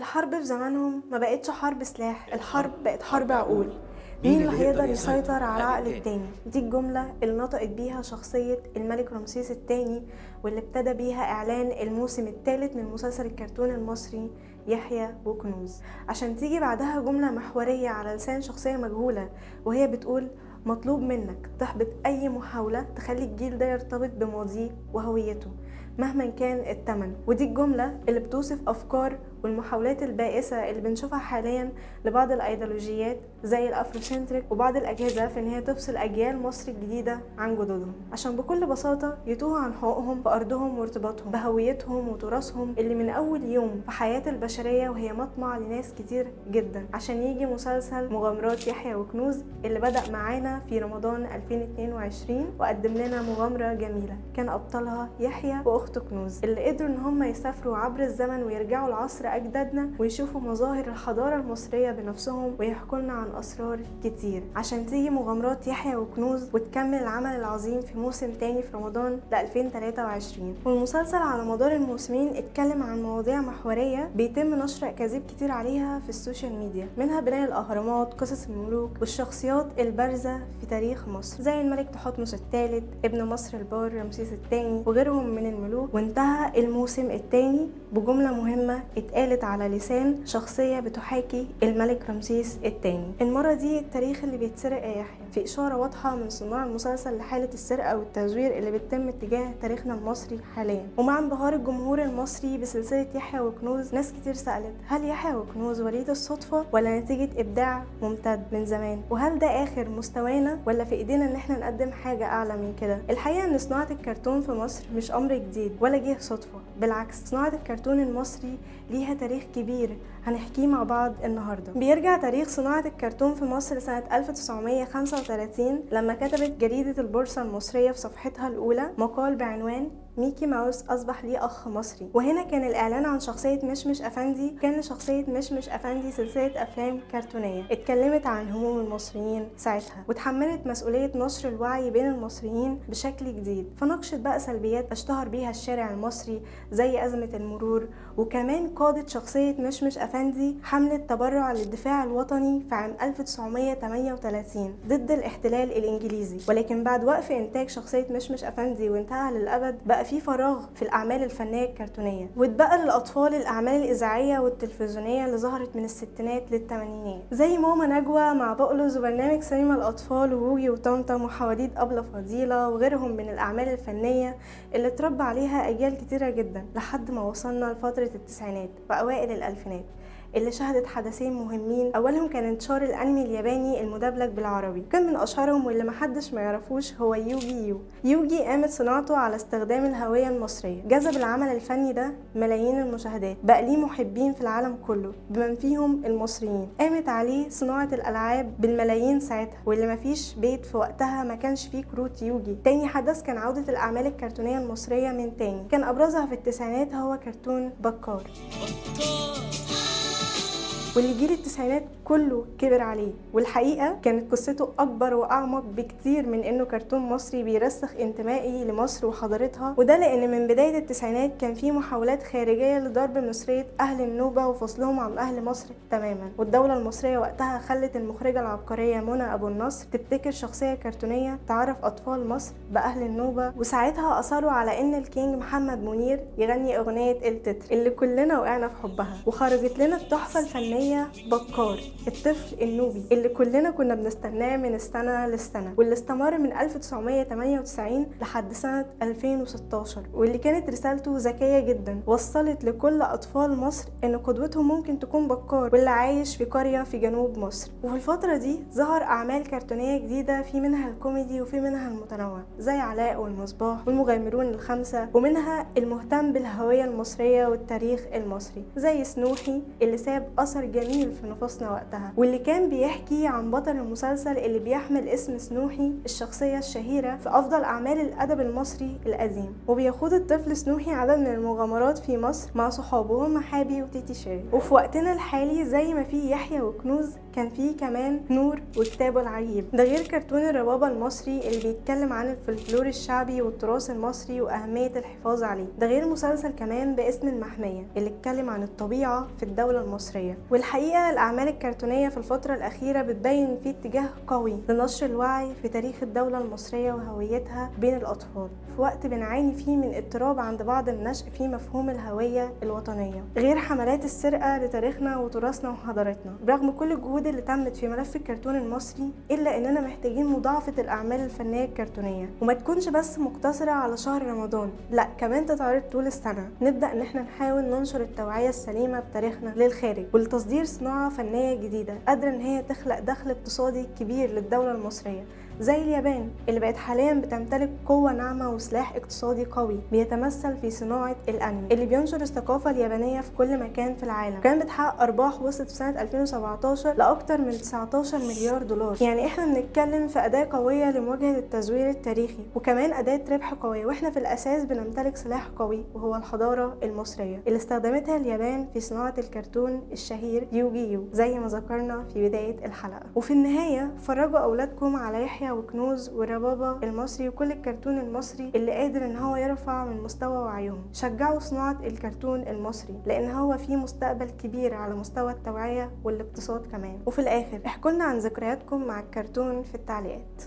الحرب في زمانهم ما بقتش حرب سلاح، الحرب بقت حرب عقول. مين اللي هيقدر يسيطر على عقل التاني؟ دي الجملة اللي نطقت بيها شخصية الملك رمسيس الثاني، واللي ابتدى بيها إعلان الموسم الثالث من مسلسل الكرتون المصري يحيى وكنوز، عشان تيجي بعدها جملة محورية على لسان شخصية مجهولة وهي بتقول: مطلوب منك تحبط أي محاولة تخلي الجيل ده يرتبط بماضيه وهويته مهما كان الثمن. ودي الجملة اللي بتوصف أفكار والمحاولات البائسة اللي بنشوفها حاليا لبعض الأيديولوجيات زي ال Afrocentric وبعض الأجهزة في إن هي تفصل أجيال مصر الجديدة عن جدودهم، عشان بكل بساطة يتوهوا عن حقوقهم بأرضهم وارتباطهم بهويتهم وتراثهم اللي من أول يوم في حياة البشرية وهي مطمع لناس كتير جدا. عشان يجي مسلسل مغامرات يحيى وكنوز اللي بدأ معانا في رمضان 2022 وقدم لنا مغامرة جميلة كان أبطالها يحيى وأخته كنوز، اللي قدروا إن هم يسافروا عبر الزمن ويرجعوا لعصر أجدادنا ويشوفوا مظاهر الحضارة المصرية بنفسهم ويحكوا لنا عن أسرار كتير. عشان تيجي مغامرات يحيى وكنوز وتكمل العمل العظيم في موسم تاني في رمضان ل 2023. والمسلسل على مدار الموسمين اتكلم عن مواضيع محورية بيتم نشر أكاذيب كتير عليها في ال social media، منها بناء الأهرامات، قصص الملوك، والشخصيات البارزة في تاريخ مصر زي الملك تحتمس الثالث، ابن مصر البار رمسيس الثاني، وغيرهم من الملوك. وانتهى الموسم الثاني بجملة مهمة اتقالت على لسان شخصية بتحاكي الملك رمسيس الثاني: المرة دي التاريخ اللي بيتسرق يا يحيى، في إشارة واضحة من صناع المسلسل لحالة السرقة والتزوير اللي بتتم اتجاه تاريخنا المصري حاليا. ومع انبهار الجمهور المصري بسلسلة يحيى وكنوز، ناس كتير سألت: هل يحيى وكنوز وليد الصدفة ولا نتيجة إبداع ممتد من زمان؟ وهل ده آخر مستوانا ولا في إيدينا إن احنا نقدم حاجة أعلى من كده؟ الحقيقة إن صناعة الكرتون في مصر مش أمر جديد ولا جه صدفة، بالعكس صناعة الكرتون المصري ليها تاريخ كبير هنحكيه مع بعض النهاردة. بيرجع تاريخ صناعة الكرتون في مصر سنة 1935 لما كتبت جريدة البورصة المصرية في صفحتها الأولى مقال بعنوان ميكي ماوس أصبح ليه أخ مصري. وهنا كان الإعلان عن شخصية مشمش أفندي. كان لشخصية مشمش أفندي سلسلة أفلام كرتونية اتكلمت عن هموم المصريين ساعتها وتحملت مسؤولية نشر الوعي بين المصريين بشكل جديد، فناقشت بقى سلبيات اشتهر بيها الشارع المصري زي أزمة المرور، وكمان قادت شخصية مشمش أفندي حملة تبرع للدفاع الوطني في عام 1938 ضد الاحتلال الإنجليزي. ولكن بعد وقف إنتاج شخصية مشمش أفندي وانتهى للأبد، بقى في فراغ في الأعمال الفنية الكرتونية، واتبقى للأطفال الأعمال الإذاعية والتلفزيونية اللي ظهرت من الستينات للثمانينات زي ماما نجوى مع بقلز وبرنامج سينما الأطفال وبوجي وطمطم وحواديت أبلة فضيلة وغيرهم من الأعمال الفنية اللي اتربى عليها أجيال كتيرة جدا، لحد ما وصلنا لفترة التسعينات وأوائل الألفينات اللي شهدت حدثين مهمين. اولهم كان انتشار الانمي الياباني المدبلج بالعربي، كان من اشهرهم واللي محدش ما يعرفوش هو يوجي يو. يوجي قامت صناعته على استخدام الهوية المصرية، جذب العمل الفني ده ملايين المشاهدات، بقى ليه محبين في العالم كله بمن فيهم المصريين. قامت عليه صناعة الالعاب بالملايين ساعتها، واللي مفيش بيت في وقتها ما كانش فيه كروت يوجي. تاني حدث كان عودة الاعمال الكرتونية المصرية من تاني، كان ابرزها في التسعينات هو كرتون بكار، واللي جيل التسعينات كله كبر عليه. والحقيقة كانت قصته أكبر وأعمق بكتير من إنه كرتون مصري بيرسخ انتمائي لمصر وحضارتها، وده لأن من بداية التسعينات كان في محاولات خارجية لضرب مصرية أهل النوبة وفصلهم عن أهل مصر تماما. والدولة المصرية وقتها خلت المخرجة العبقرية منى أبو النصر تبتكر شخصية كرتونية تعرف أطفال مصر بأهل النوبة، وساعتها أصروا على إن الكينج محمد منير يغني أغنية التتر اللي كلنا وقعنا في حبها، وخرجت لنا التحفة الفنية بكار الطفل النوبي اللي كلنا كنا بنستناه من السنة للسنة، واللي استمر من 1998 لحد سنة 2016، واللي كانت رسالته ذكية جدا وصلت لكل أطفال مصر إن قدوتهم ممكن تكون بكار واللي عايش في قرية في جنوب مصر. وفي الفترة دي ظهر أعمال كرتونية جديدة في منها الكوميدي وفي منها المتنوع زي علاء والمصباح والمغامرون الخمسة، ومنها المهتم بالهوية المصرية والتاريخ المصري زي سنوحي اللي ساب أثر جميل في نفوسنا وقتها، واللي كان بيحكي عن بطل المسلسل اللي بيحمل اسم سنوحي، الشخصية الشهيرة في أفضل أعمال الأدب المصري القديم. وبيخوض الطفل سنوحي عدد من المغامرات في مصر مع صحابه هم حابي وتيتي شيري. وفي وقتنا الحالي زي ما في يحيى وكنوز، كان في كمان نور وكتابه العجيب، ده غير كرتون الربابة المصري اللي بيتكلم عن الفلكلور الشعبي والتراث المصري وأهمية الحفاظ عليه، ده غير مسلسل كمان باسم المحمية اللي اتكلم عن الطبيعة في الدولة المصرية. والحقيقة الأعمال الكرتونية في الفترة الأخيرة بتبين في اتجاه قوي لنشر الوعي في تاريخ الدولة المصرية وهويتها بين الأطفال، في وقت بنعاني فيه من اضطراب عند بعض النشء في مفهوم الهوية الوطنية، غير حملات السرقة لتاريخنا وتراثنا وحضارتنا. برغم كل الجهود اللي تمت في ملف الكرتون المصري، إلا إننا محتاجين مضاعفة الأعمال الفنية الكرتونية، وما تكونش بس مقتصرة على شهر رمضان، لا كمان تتعرض طول السنة. نبدأ إن احنا نحاول ننشر التوعية السليمة بتاريخنا للخارج، ولتصدير صناعة فنية جديدة قادرة إن هي تخلق دخل اقتصادي كبير للدولة المصرية، زي اليابان اللي بقت حاليا بتمتلك قوة ناعمة وسلاح اقتصادي قوي بيتمثل في صناعة الأنمي اللي بينشر الثقافة اليابانية في كل مكان في العالم. كان بتحقق أرباح وصلت في سنة 2017 لأكتر من 19 مليار دولار. يعني احنا بنتكلم في أداة قوية لمواجهة التزوير التاريخي، وكمان أداة ربح قوية، واحنا في الأساس بنمتلك سلاح قوي وهو الحضارة المصرية اللي استخدمتها اليابان في صناعة الكرتون الشهير يوجي يو زي ما ذكرنا في بداية الحلقة. وفي النهاية فرجوا أولادكم على يحيى وكنوز والربابة المصري وكل الكرتون المصري اللي قادر ان هو يرفع من مستوى وعيهم. شجعوا صناعة الكرتون المصري لان هو فيه مستقبل كبير على مستوى التوعية والاقتصاد كمان. وفي الاخر احكوا لنا عن ذكرياتكم مع الكرتون في التعليقات.